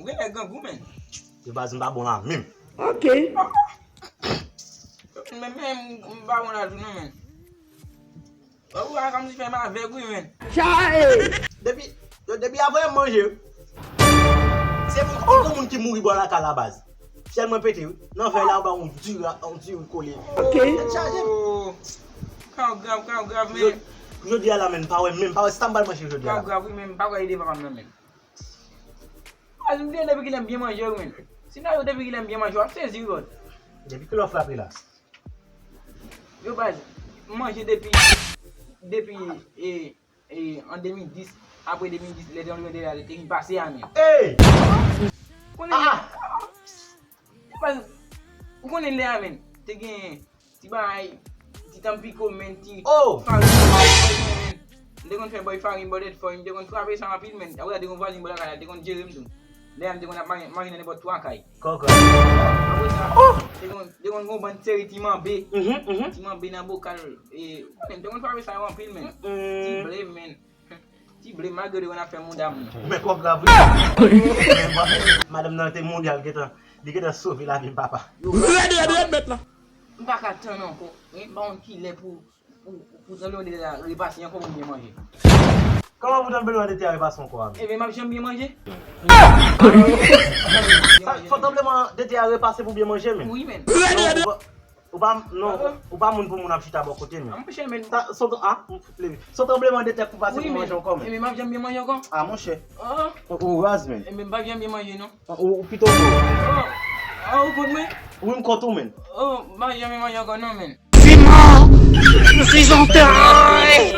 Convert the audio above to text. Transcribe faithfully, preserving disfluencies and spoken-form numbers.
Ou gen lè grangou, men. Yo baz m pa bon la menm. Ok. Men, men, m pa bon la tou, non, men. Ou a kòmsi fè m avèg, wi, men. Chae! Depi, yo, depi apre m manje, wi. Se moun, se pou moun ki mouri bò lakay la baz. Fyèl mwen pete, wi. Nan vèy la, ou ba yon diri, yon diri kole. Ok. Tèt chaje. Oh. Ka w grav, ka w grav, men. Jodi a la, men, pa wè, men, pa wè, sa m pral manje jodi a Ka la. w grav, wi, men, m pa wè ide papa m nan, men. Baz, m te depi kilè m byen manje, wi, men. Senaryo depi kilè m byen manje, w ap sezi, wi, bòd. Depi kilè w frape la? Yo, baz, m manje depi, depi, e, e, an de mil dis, apre de mil dis, lè te yon lwen de la, te vin pase a, men. Ey! Konnen, baz, ou konnen lè a, men, te gen ti bagay, ti tanpiko, men, ti Oh! farin, men. M te konn fè bòy farin, bòdèt fò, m te konn frape sa anpil, men. Apre sa, te konn vwazin bò lakay la, te konn jere m tou. Lè a, m te konn ap manje, manje nan nenpòt twa kay. Kòkò. Apre sa, te konn, te konn gon bann seri ti manbe. Mhm, mhm. Ti manbe nan bokal. E, ou konnen, m te konn frape sa yo anpil, men. Ti Mm. ble, men. Ti ble, malgre yo te konn ap fè mouda moun. Men kòk la vre. Madanm nan te mouri, al gentan, li gentan sove lavi m, papa. Yo, Rèd, rèd, rèd, mèt la. M pa ka tann ankò. Wi, m pa konn kilè pou, pou, pou tann lwen de la repase ankò pou m byen manje. Kòman pou tann lwen de te a repase ankò a? Ebyen, m ap janm byen manje. Sa, fò tranbleman de te a repase pou byen manje, men. Wi, men. Non, ou pa, ou pa, non, ou pa moun pou moun ap chita bò kote, men. An, monchè, men. Sa, son, ah, m fout leve. Son tranbleman de tè pou pase pou manje ankò, men. Ebyen, m ap janm byen manje ankò. Ah, monchè. Oh, Ou, ou raz, men. Ebyen, m pa janm byen manje, non. Ou, ou pito gwo. Oh, oh, ou kont mwen? Wi, m kont ou, men. Oh, m pa janm byen manje ankò, non, men. Simon! Je suis enterré!